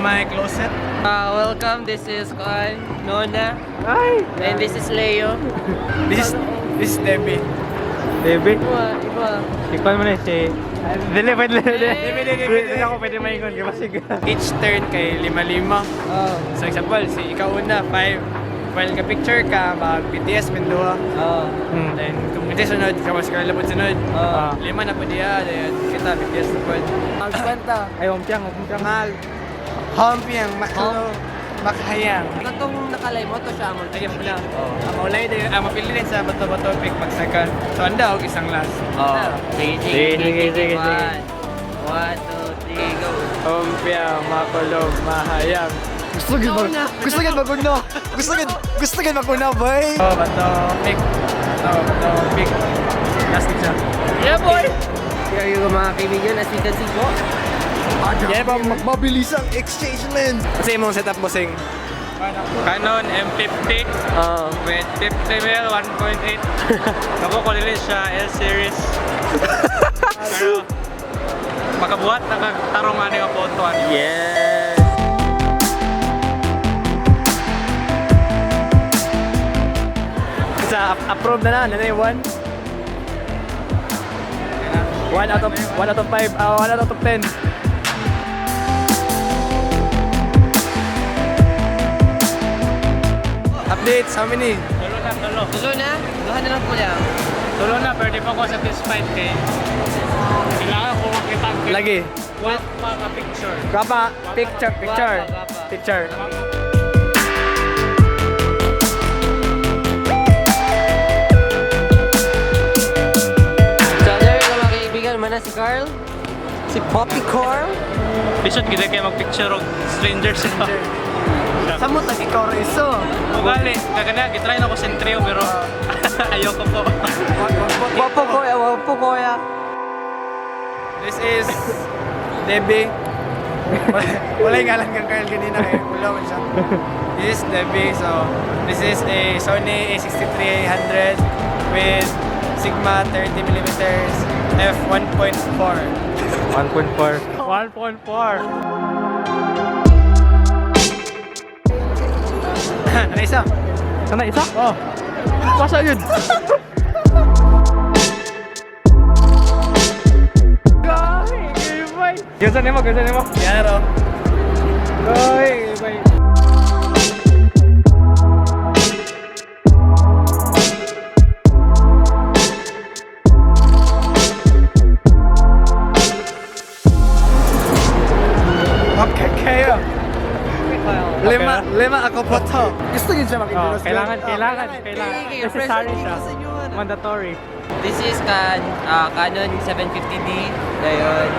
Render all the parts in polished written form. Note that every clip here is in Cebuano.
my closet. Welcome, this is Kuan, Nona, Ay! And this is Leo. This is Debbie. Baby. Iba, iba. Ikaw mo na si... Dili, pwede, dili. Dili, dili, dili. Dili ako pwede maingon. Kaya Each turn kay lima-lima. Oh, So example, si ikaw una, 5. While ka picture ka, mag BTS Mendoa. Oh, Then kung BTS sunod, ikaw si Carla po sunod. oh. Lima na po diya, then kita BTS na po. Magkwenta. Ay, umpiang, umpiang. Mal. Hompiang, makalo, makahayang. Katong nakalay mo to siya mo. Ay, pala. Ang maulay din, ang mapili din sa bato-bato pick pag second. So anda og isang last. Oh. Sige, sige, Sige, sige, sige, sige. One, one, two, three, go. Hompiang, makulog, mahayang. Gusto gid mag gusto gid maguna. Gusto gid maguna, boy. Oh, bato, pick. Bato, bato, pick. Last na siya. Yeah, boy! Here you go, mga kaibigan, as you can see po. Yeah, pa mabilis ang exchange lens. Kasi imong setup mo sing. Canon M50 Oh. with 50mm 1.8. Kamo ko nila siya L series. Pero makabuhat nakatarong ani nga photo ani. Yes! Sa approve na na, nanay one. 1 out of 5, 1 out of 10. Updates, how many? Tulo na, tulo. Tulo na? Duha na lang kulang. Tulo na pero di pa ko satisfied kay kailangan ko makita kay Lagi. What mga picture. Gwapa, picture, picture. Gwapa, gwapa. Picture. So, there you go, mga kaibigan. Mana si Carl? Si Poppy Carl? Lisod gid kay mag-picture og strangers. Samot ang ikaw ra iso. Ugali, kagana gitry na ko sentreo pero ayoko po. Wapo kuya, wapo kuya. This is Debbie. Wala yung ngalan kang Carl kanina kay wala man siya. This is Debbie. So, this is a Sony a6300 with Sigma 30 mm f1.4. 1.4. 1.4. Ano isa? Sana isa? Oh. Pasa yun. Gasa nimo, gasa nimo. Yan ro. Ay, bye. Okay, kayo. Lima, lima ako photo. Gusto gid siya Oh, mag-introduce. kailangan, kailangan, kailangan. Kailangan. Necessary siya. Sa inyo, ano? Mandatory. This is Canon 750D. Dayon.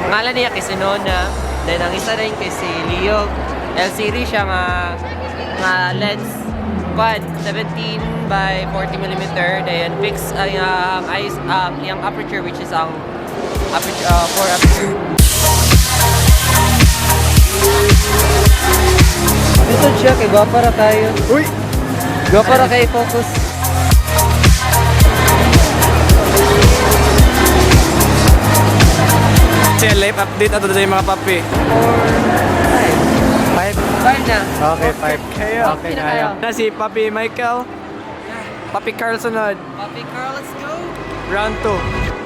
Pangalan niya kay si Nona. Then ang isa rin kay si Leo. L series siya nga lens quad 17 by 40 mm. Dayon fix ang eyes yung aperture, which is ang aperture 4 aperture. Dito siya kay gwapa ra kayo. Uy! Gwapa ra kay focus. Siya live update ato sa mga papi. 4 5. 5. 5 na. Okay, 5. Kayo. Okay, na kaya. kayo. Na si Papi Michael. Papi Carl sunod. Papi Carl, let's go! Round 2.